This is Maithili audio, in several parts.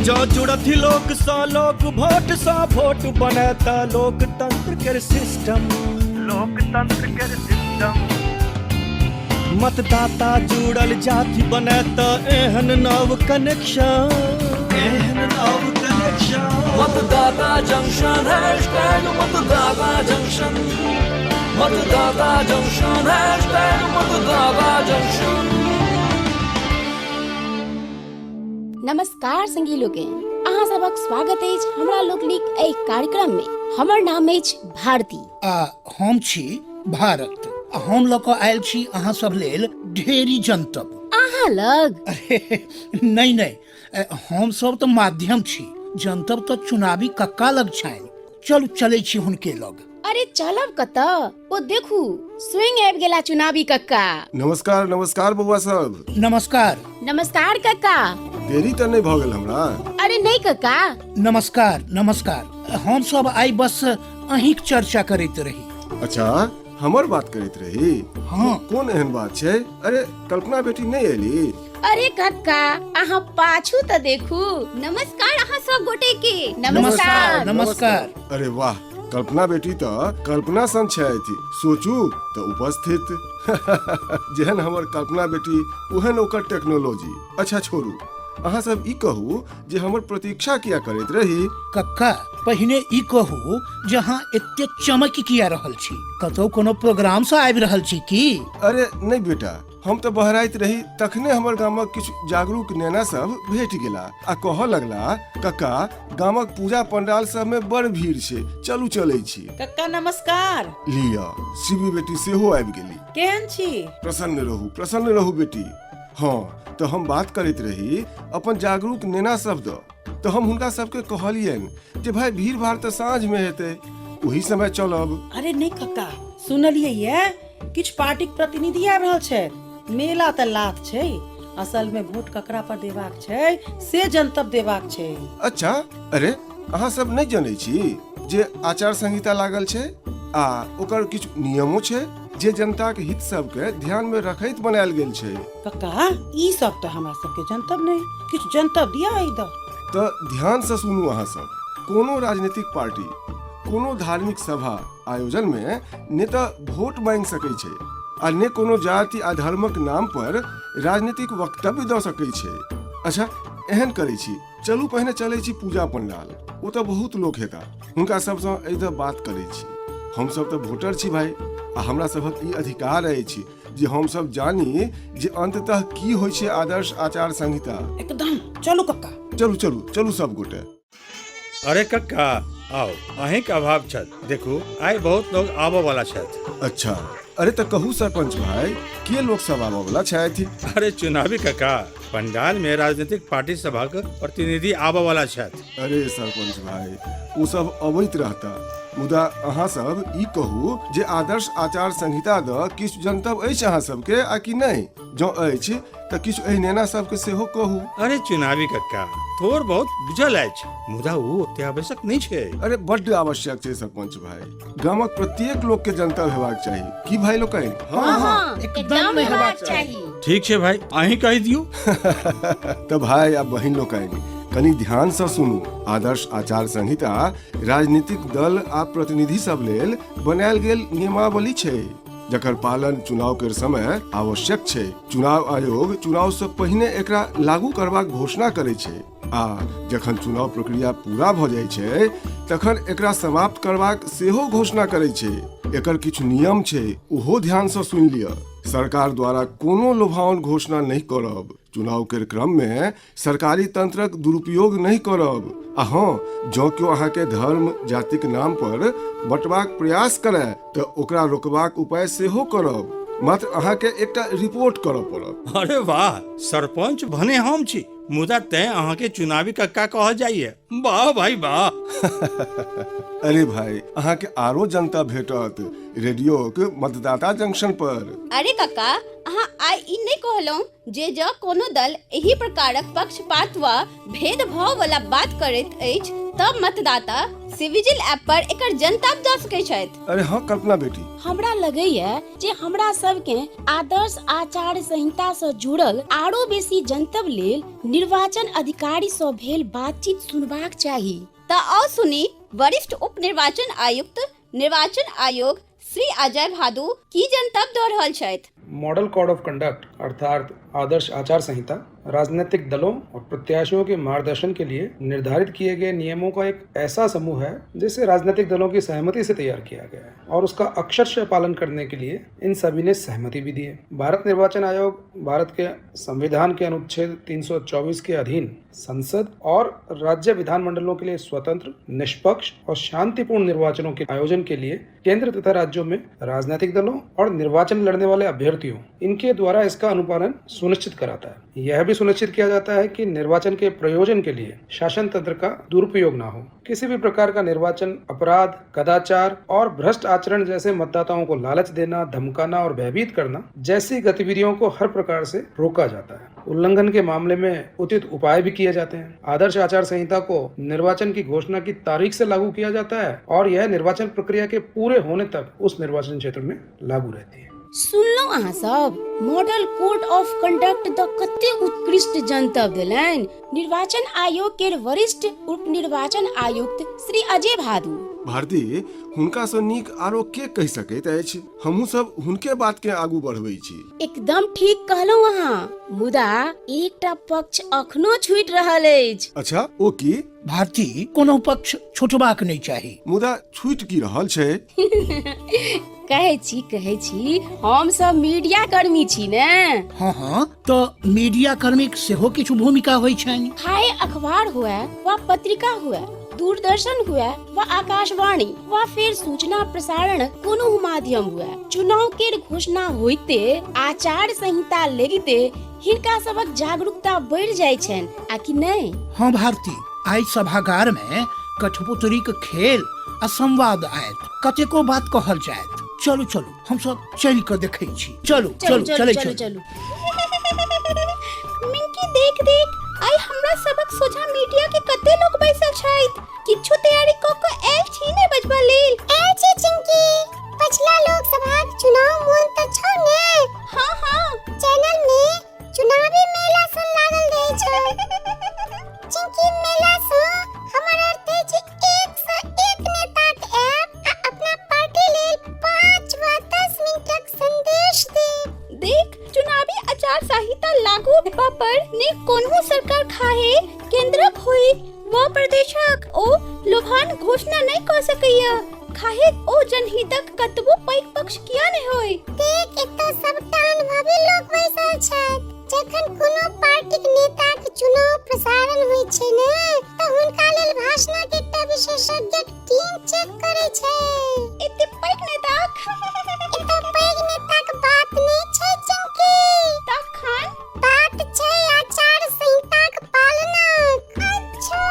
जँ जुड़थि लोक सँ लोक, भोट सँ भोट बने तऽ लोकतंत्र केर सिस्टम। लोकतंत्र केर सिस्टम। मतदाता जुड़ल जाति बने तऽ एहन नव कनेक्शन, एहन नव कनेक्शन। मतदाता जंक्शन हैशटैग मतदाता जंक्शन, मतदाता जंक्शन हैशटैग मतदाता जंक्शन। नमस्कार संगी लोकनि, अहाँ सबक स्वागत अछि हमरा लोकनिक एहि कार्यक्रम में। हमर नाम अछि भारती आ हम छी भारत। आ हम लऽ कऽ आयल छी अहाँ सब लेल ढेरी जनतब। अहाँ लग? अरे नहीं नहीं, हम सब तऽ माध्यम छी, जनतब तऽ चुनावी कक्का लग छनि। चलू चलै छी हुनके लग। अरे चलब कतऽ, ओ देखू स्वयं आबि गेला चुनावी कक्का। नमस्कार नमस्कार बउआ सब। नमस्कार। नमस्कार कक्का। देरी तऽ नहि भऽ गेल हमरा? अरे नहीं कक्का। नमस्कार नमस्कार। हम सब आइ बस अहींक चर्चा करैत रही। अच्छा, हमर बात करैत रही? हाँ। कोन एहन बात छै? अरे कल्पना बेटी नहि एली? अरे कक्का अहाँ पाछू तऽ देखू। नमस्कार अहाँ सब गोटे के। नमस्कार। नमस्कार। अरे वाह, कल्पना बेटी तऽ कल्पना सन छथि, सोचू तऽ उपस्थित। जेहन हमर कल्पना बेटी ओहन ओकर टेक्नोलॉजी। अच्छा छोड़ू, अहाँ सब ई कहू जे हमर प्रतीक्षा किया करैत रही? कक्का पहिने ई कहू जे अहाँ एते चमकि किया रहल छी? कतौ कोनो प्रोग्राम से आबि रहल छी की? अरे नहीं बेटा, हम तऽ बहराइत रही तखने हमर गामक किछु जागरूक नेना सब भेट गेला आ कहऽ लगला, कक्का गामक पूजा पंडाल सब में बड़ भीड़ छै, चलू चलै छी। कक्का नमस्कार। लिअ, शिवी बेटी सेहो आबि गेली। केहन छी? प्रसन्न रहू, प्रसन्न रहू बेटी। हाँ तऽ हम बात करैत रही अपन जागरूक नेना सब दऽ, तऽ हम हुनका सबके कहलियनि जे भाई भीड़ भाड़ तऽ साँझ में हेतै, ओही समय चलब। अरे नहीं कक्का, सुनलियै ये किछु पार्टीक प्रतिनिधि आबि रहल छथि। मेला तऽ लाथ छै, असल में वोट ककरा पर देबाक छै से जनतब देबाक छै। अच्छा, अरे अहाँ सब नहि जनै छी जे आचार संहिता लागल छै आ ओकर किछु नियमो छै जे जनताक हित सबके ध्यान में रखैत बनायल गेल छै। कक्का ई सब तऽ हमरा सबके जनतब नहि, किछु जनतब दिअ एहि दऽ। तऽ ध्यान से सुनू अहाँ सब, कोनो राजनीतिक पार्टी कोनो धार्मिक सभा आयोजन में ने तऽ वोट मांगि सकै छै आ ने कोनो जाति आ धर्मक नाम पर राजनीतिक वक्तव्य दऽ सकै छै। अच्छा एहन करै छी, चलू पहिने चलै छी पूजा पंडाल, ओतऽ बहुत लोक हेता, हुनका सबसँ एहि दऽ बात करै छी। हम सब तऽ वोटर छी भाई, आ हमरा सभक ई अधिकार अछि जे हम सब जानी जे अंततः की होइ छै आदर्श आचार संहिता। एकदम, चलू कक्का। चलू चलू चलू सब गोटे। अरे कक्का आओ, अहींक अभाव छल। देखू आइ बहुत लोग आबऽ वाला छथि। अच्छा, अरे तऽ कहू सरपंच भाई, के लोक सब आबऽ वाला छथि? अरे चुनावी कक्का, पंडाल में राजनीतिक पार्टी सभक प्रतिनिधि आबऽ वाला छथि। अरे सरपंच भाई, ओ सब अबैत रहता, मुदा अहाँ सब ई कहू जे आदर्श आचार संहिता दऽ किछु जनतब अछि अहाँ सबके आ कि नहि? जँ अछि तऽ किछु एहि नेना सबके सेहो कहू। अरे चुनावी कक्का, थोड़ बहुत बुझल अछि, मुदा ओ ओते आवश्यक नहि छै। अरे बड्ड आवश्यक छै सरपंच भाई, गामक प्रत्येक लोक के जनतब हेबाक चाही। की भाई लोकनि? हाँ हाँ, एकदम हेबाक चाही। ठीक छै भाई, अहीं कहि दियौ। तऽ भाई आ बहिन लोकनि कनि ध्यान से सुनू। आदर्श आचार संहिता राजनीतिक दल आ प्रतिनिधि सब लेल बनायल गेल नियमावली छै, जकर पालन चुनाव के समय आवश्यक छै। चुनाव आयोग चुनाव से पहिने एकरा लागू करबाक घोषणा करै छै आ जखन चुनाव प्रक्रिया पूरा भऽ जाइ छै तखन एकरा समाप्त करबाक सेहो घोषणा करै छै। एकर किछु नियम छै, ओहो ध्यान से सुनि लिअ। सरकार द्वारा कोनो लोभावन घोषणा नहि करब, चुनाव के क्रम में सरकारी तंत्रक दुरुपयोग नहि करब, आ हाँ जँ केओ अहाँके धर्म जातिक नाम पर बँटबाक प्रयास करय तऽ ओकरा रोकबाक उपाय सेहो करब। मात्र अहाँके एकटा रिपोर्ट करऽ पड़त। अरे वाह, सरपंच भने हम छी, मुदा तैं अहाँके चुनावी कक्का कहल जाइए। वाह भाई वाह। अरे भाई, अहाँके आरो जनता भेटत रेडियोक मतदाता जंक्शन पर। अरे कक्का, अहाँ आइ ई नहि कहलहुँ जे जँ कोनो दल एहि प्रकारक पक्षपात वा भेदभाव वाला बात करैत अछि तब मतदाता सिविजिल ऐप पर एकर जनतब दऽ सकैत छथि। अरे हाँ कल्पना बेटी, हमरा लगैया जे हमरा सबके आदर्श आचार संहिता सँ जुड़ल आरो बेसी जनतब लेल निर्वाचन अधिकारी सँ भेल बातचीत सुनबाक चाही। तऽ आउ सुनी वरिष्ठ उप निर्वाचन आयुक्त, निर्वाचन आयोग श्री अजय भादु की जनतब दऽ रहल छथि। मॉडल कोड ऑफ कंडक्ट अर्थात आदर्श आचार संहिता राजनीतिक दलों और प्रत्याशियों के मार्गदर्शन के लिए निर्धारित किए गए नियमों का एक ऐसा समूह है जिसे राजनीतिक दलों की सहमति से तैयार किया गया है और उसका अक्षरशः पालन करने के लिए इन सभी ने सहमति भी दी है। भारत निर्वाचन आयोग भारत के संविधान के अनुच्छेद 324 के अधीन संसद और राज्य विधानमंडलों के लिए स्वतंत्र, निष्पक्ष और शांतिपूर्ण निर्वाचनों के आयोजन के लिए केंद्र तथा राज्यों में राजनीतिक दलों और निर्वाचन लड़ने वाले अभ्यर्थियों इनके द्वारा इसका अनुपालन सुनिश्चित कराता है। यह भी सुनिश्चित किया जाता है कि निर्वाचन के प्रयोजन के लिए शासन तंत्र का दुरुपयोग न हो। किसी भी प्रकार का निर्वाचन अपराध, कदाचार और भ्रष्ट आचरण जैसे मतदाताओं को लालच देना, धमकाना और भयभीत करना जैसी गतिविधियों को हर प्रकार से रोका जाता है। उल्लंघन के मामले में उचित उपाय भी किए जाते हैं। आदर्श आचार संहिता को निर्वाचन की घोषणा की तारीख से लागू किया जाता है और यह निर्वाचन प्रक्रिया के पूरे होने तक उस निर्वाचन क्षेत्र में लागू रहती है। सुनलहुँ अहाँ सब मॉडल कोड ऑफ कंडक्ट द कते उत्कृष्ट जनतब देलनि निर्वाचन आयोग के वरिष्ठ उप निर्वाचन आयुक्त श्री अजय भादु। भारती, हुनका सँ नीक आरो के कहि सकैत अछि? हमहूँ सब हुनके बात के आगू बढ़बै छी। एकदम ठीक कहलहुँ अहाँ, मुदा एकटा पक्ष अखनो छूटि रहल अछि। अच्छा, ओ की? भारती, कोनो पक्ष छुटबाक नहि चाही। मुदा छूटि की रहल छै? कहै छी हम सब मीडिया कर्मी छी ने। हाँ हाँ, तऽ मीडिया कर्मीक सेहो किछु भूमिका होइ छनि। खाए अखबार हुए वा पत्रिका हुए, दूरदर्शन हुए वा आकाशवाणी वा फिर सूचना प्रसारण कोनो माध्यम हुए, चुनाव के घोषणा होइते आचार संहिता लगिते हिनका सबक जागरूकता बढ़ि जाइ छनि आ कि नहि? हाँ भारती, आइ सभागार में कठपुतरीक खेल आ संवाद आयत, कतेको बात कहल जायत। चलू चलू, हम सब चलि कऽ देखै छी। चलू चलू चलू चलू चलू। मिंकी देख देख, आइ हमरा सबक सोझा मीडिया के कते लोग बैसल छथि। किछु तैयारी कऽ कऽ आयल छी ने बजबा लेल? आयल छी चिंकी, पछिला लोकसभाक चुनाव मोन तऽ छौ ने? हाँ हाँ, चैनल में चुनावी मेला सन लागल रहै छै। चिंकी, मेला सँ हमर अर्थ अछि एक सँ एक नेताक आयब आ अपना पार्टी लेल 5 वा 10 मिनटक संदेश देब। देख, चुनावी आचार संहिता लागू हेबा पर ने कोनहु सरकार खाहे केंद्रक होई वा प्रदेशक ओ लोभान घोषणा नहि कऽ सकैया, खाहे ओ जनहितक कतबो पैघ पक्ष किया नहि होय। देख, एतऽ सबटा अनुभवी लोक बैसल छथि। जखन कोनो पार्टीक नेताक चुनाव प्रसारण होइ छै ने, तऽ हुनका लेल भाषणक एकटा विशेषज्ञक टीम चेक करै छै। एते पैघ नेताक? एतऽ पैघ नेताक बात नहि छै चिंकी। तखन बात छै आचार संहिताक पालनक। अच्छा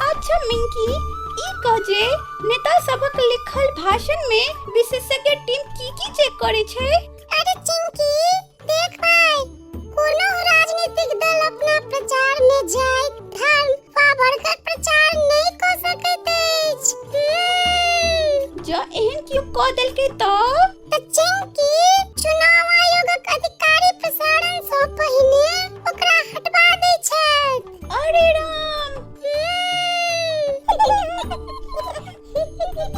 अच्छा मिंकी, ई कह जे नेता सभक लिखल भाषण में विशेषज्ञ टीम की की चेक करै छै? अरे चिंकी देख भाई, कोनो राजनीतिक दल अपना प्रचार में जाति, धर्म वा वर्गक प्रचार नहि कऽ सकैत अछि। जँ एहन कियो कऽ देलकै तऽ? तऽ चिंकी, चुनाव आयोगक अधिकारी प्रसारण सँ पहिने ओकरा हटबा दै छथि। अरे राम!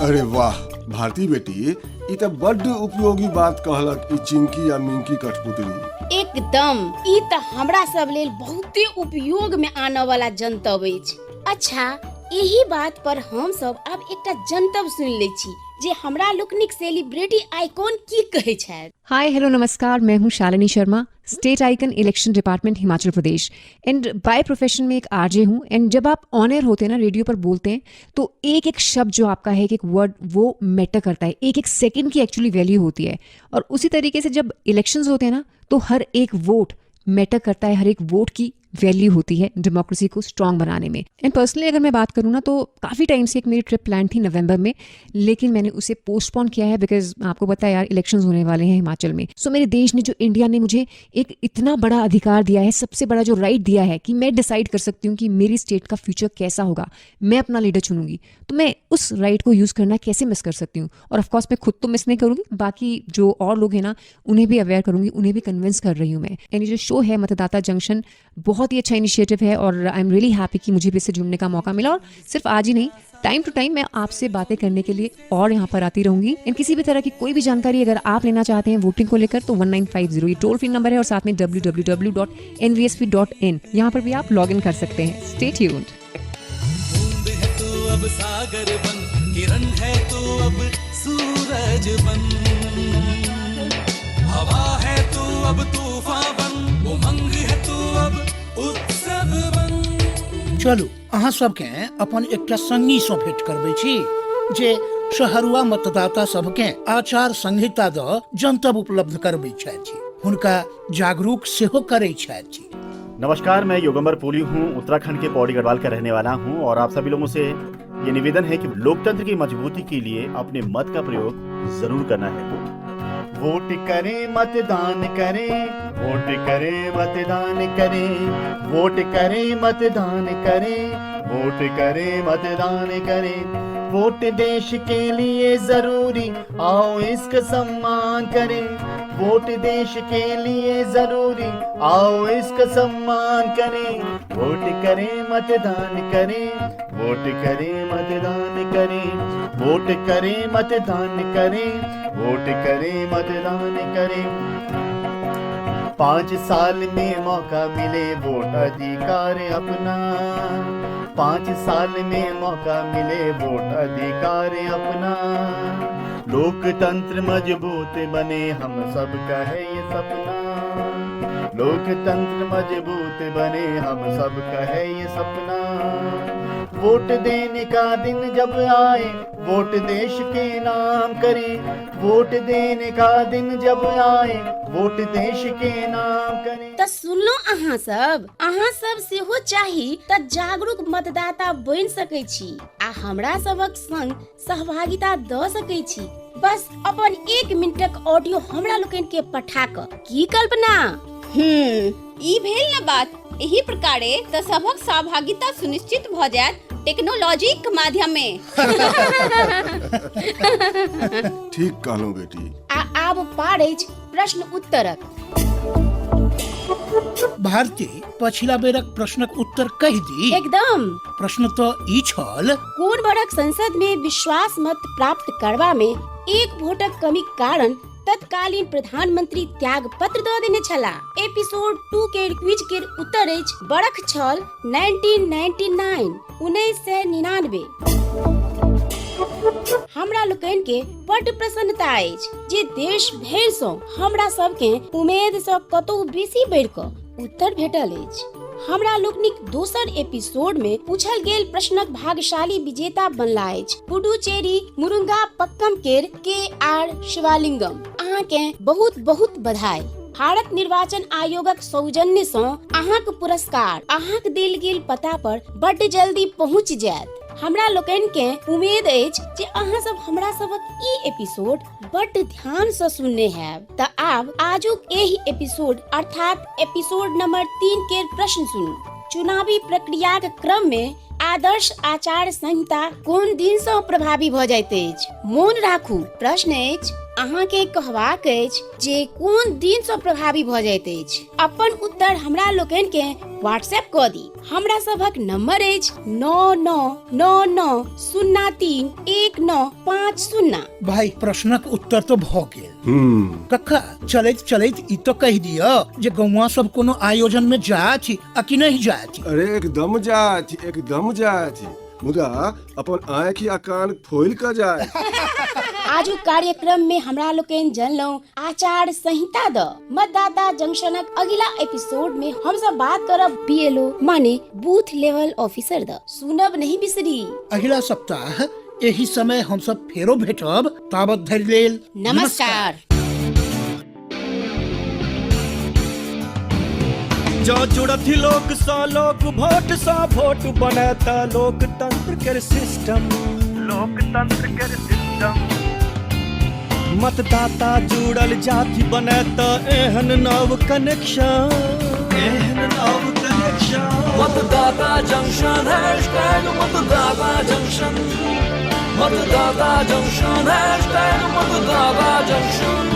अरे वाह भारती बेटी, ई तऽ बड्ड उपयोगी बात कहलक ई चिंकी आ मिंकी कठपुतरी। एकदम, ई तऽ हमरा सब लेल बहुते उपयोग में आनऽ वाला जनतब अछि। अच्छा, एही बात पर हम सब आब एकटा जनतब सुनि लै छी जे हमरा लोकनिक सेलिब्रिटी आइकॉन की कहै छथि। हाय हेलो नमस्कार, मैं हूँ Shalini Sharma, state icon election department Himachal Pradesh and by profession में एक आरजे हूँ। एंड जब आप ऑन एयर होते हैं ना, रेडियो पर बोलते हैं, तो एक एक शब्द जो आपका है, एक एक वर्ड, वो मैटर करता है। एक एक सेकंड की एक्चुअली वैल्यू होती है। और उसी तरीके से जब इलेक्शंस होते हैं ना, तो हर एक वोट मैटर करता है, हर एक वोट की वैल्यू होती है डेमोक्रेसी को स्ट्रांग बनाने में। एंड पर्सनली अगर मैं बात करूँ ना, तो काफ़ी टाइम से एक मेरी ट्रिप प्लान थी नवंबर में, लेकिन मैंने उसे पोस्टपोन किया है because आपको पता है यार, इलेक्शंस होने वाले हैं हिमाचल में। सो मेरे देश ने, जो इंडिया ने मुझे एक इतना बड़ा अधिकार दिया है, सबसे बड़ा जो राइट दिया है कि मैं डिसाइड कर सकती हूँ कि मेरी स्टेट का फ्यूचर कैसा होगा, मैं अपना लीडर चुनूंगी, तो मैं उस राइट को यूज़ करना कैसे मिस कर सकती हूँ। और ऑफकोर्स मैं खुद तो मिस नहीं करूँगी, बाकी जो और लोग हैं ना उन्हें भी अवेयर करूँगी, उन्हें भी कन्विंस कर रही हूँ मैं। यानी जो शो है मतदाता जंक्शन बहुत ही अच्छा इनिशिएटिव है और I am really happy कि मुझे भी इससे जुड़ने का मौका मिला। और सिर्फ आज ही नहीं, टाइम टू टाइम मैं आपसे बातें करने के लिए और यहाँ पर आती रहूंगी। एंड किसी भी तरह की कोई भी जानकारी अगर आप लेना चाहते हैं वोटिंग को लेकर तो 1950 ये टोल फ्री नंबर है और साथ में www.nvsp.in यहाँ पर भी आप लॉग इन कर सकते हैं। स्टे ट्यून्ड। बूंद है तू अब सागर बन, किरण है तू अब सूरज बन, हवा है तू अब तूफान बन, उमंग है तू अब उत्सव बन। चलू, अहाँ सबके अपन एकटा संगी सँ भेंट करबै छी जे शहरुआ मतदाता सबके आचार संहिता द जनतब उपलब्ध करबै छथि, हुनका जागरूक सेहो करै छथि। नमस्कार, मैं योगंबर पोली हूँ, उत्तराखंड के पौड़ी गढ़वाल का रहने वाला हूँ और आप सभी लोगों से ये निवेदन है कि लोकतंत्र की मजबूती के लिए अपने मत का प्रयोग जरूर करना है। वोट करें, मतदान करें, वोट करें, मतदान करें, वोट करें, मतदान करें, वोट करें, मतदान करें। वोट देश के लिए जरूरी, आओ इसका सम्मान करें। वोट देश के लिए जरूरी, आओ इसका सम्मान करें। वोट करें, मतदान करें, वोट करें, मतदान करें, वोट करें, मतदान करें, वोट करें, मतदान करें। 5 साल में मौका मिले वोट अधिकार अपना, 5 साल में मौका मिले वोट अधिकार अपना। लोकतंत्र मजबूत बने हम सब का है ये सपना, लोकतंत्र मजबूत बने हम सब का है ये सपना। वोट देने का दिन जब आए वोट देश के नाम करें, वोट देने का दिन जब आए वोट देश के नाम करें। तऽ सुनलो अहाँ सब, अहाँ सब सेहो चाही तऽ जागरूक मतदाता बनि सकै छी आ हमरा सबक संग सहभागिता दऽ सकै छी। बस अपन 1 मिनटक ऑडियो हमरा लोकनि के पठा कऽ। की कल्पना? ई भेल न बात। एहि प्रकारे तऽ सभक सहभागिता सुनिश्चित भऽ जायत टेक्नोलॉजीक माध्यम में। ठीक कहलहुँ बेटी। आ आब पार अछि प्रश्न उत्तरक। भारती, पछिला बेरक प्रश्नक उत्तर कहि दी। एकदम। प्रश्न तऽ ई छल, कोन बरख संसद में विश्वास मत प्राप्त करबा में 1 वोटक कमीक कारण तत्कालीन प्रधानमंत्री त्याग पत्र दऽ देने छलाह? एपिसोड 2 के क्विज के उत्तर अछि बरख छल 1999, 1999। हमरा लोकनि के बड्ड प्रसन्नता अछि जे देश भरि सँ हमरा सबके उमेद सँ कतौ बेसी बढ़ि कऽ उत्तर भेटल अछि। हमरा लोकनिक दोसर एपिसोड में पूछल गेल प्रश्नक भाग्यशाली विजेता बनला अछि पुडुचेरी मुरुंगा पक्कम केर के आर शिवालिंगम। अहाँ के बहुत बहुत बधाई। भारत निर्वाचन आयोगक सौजन्य सँ अहाँक पुरस्कार अहाँक देल गेल पता पर बड्ड जल्दी पहुँच जायत। हमरा लोकनि के उम्मीद अछि जे अहाँ सब हमरा सबक ई एपिसोड बड्ड ध्यान सँ सुनने हैब। तऽ आब आजुक एहि एपिसोड अर्थात एपिसोड नंबर 3 के प्रश्न सुनू। चुनावी प्रक्रियाक क्रम में आदर्श आचार संहिता कोन दिन सँ प्रभावी भऽ जाइत अछि? मोन राखू, प्रश्न अछि अहाँ के कहबाक अछि जे कोन दिन सँ प्रभावी भऽ जाइत अछि। अपन उत्तर हमरा लोकनि के व्हाट्सएप कऽ दी। हमरा सभक नंबर अछि 9 9 9 9 0 3 1 9 5 0। भाई, प्रश्नक उत्तर तो भऽ गेल। कक्का, चलैत चलैत ई तो कहि दिअ जे गौवा सब कोनो आयोजन में जाथि आ कि नहीं जाथि? अरे एकदम जाथि, एकदम जाथि, मुदा अपन आँखि आ कान फोलि कऽ जाय। आजुक कार्यक्रम में हमरा लोकनि जनलहुँ आचार संहिता द मतदाता जंक्शनक अगिला एपिसोड में हम सब बात करब बीएलओ माने बूथ लेवल ऑफिसर द। सुनब नहीं बिसरी। अगिला सप्ताह एही समय हम सब फेरो भेटब, ताबत धरि लेल नमस्कार। जँ जुड़थि लोक सँ लोक, वोट सँ वोट बनत लोकतंत्र केर सिस्टम। लोकतंत्र केर सिस्टम। मतदाता जुड़ल जाति बनत एहन नव कनेक्शन, एहन नव कनेक्शन। मतदाता जंक्शन, हैशटैग मतदाता जंक्शन। मतदाता जंक्शन, हैशटैग मतदाता जंक्शन।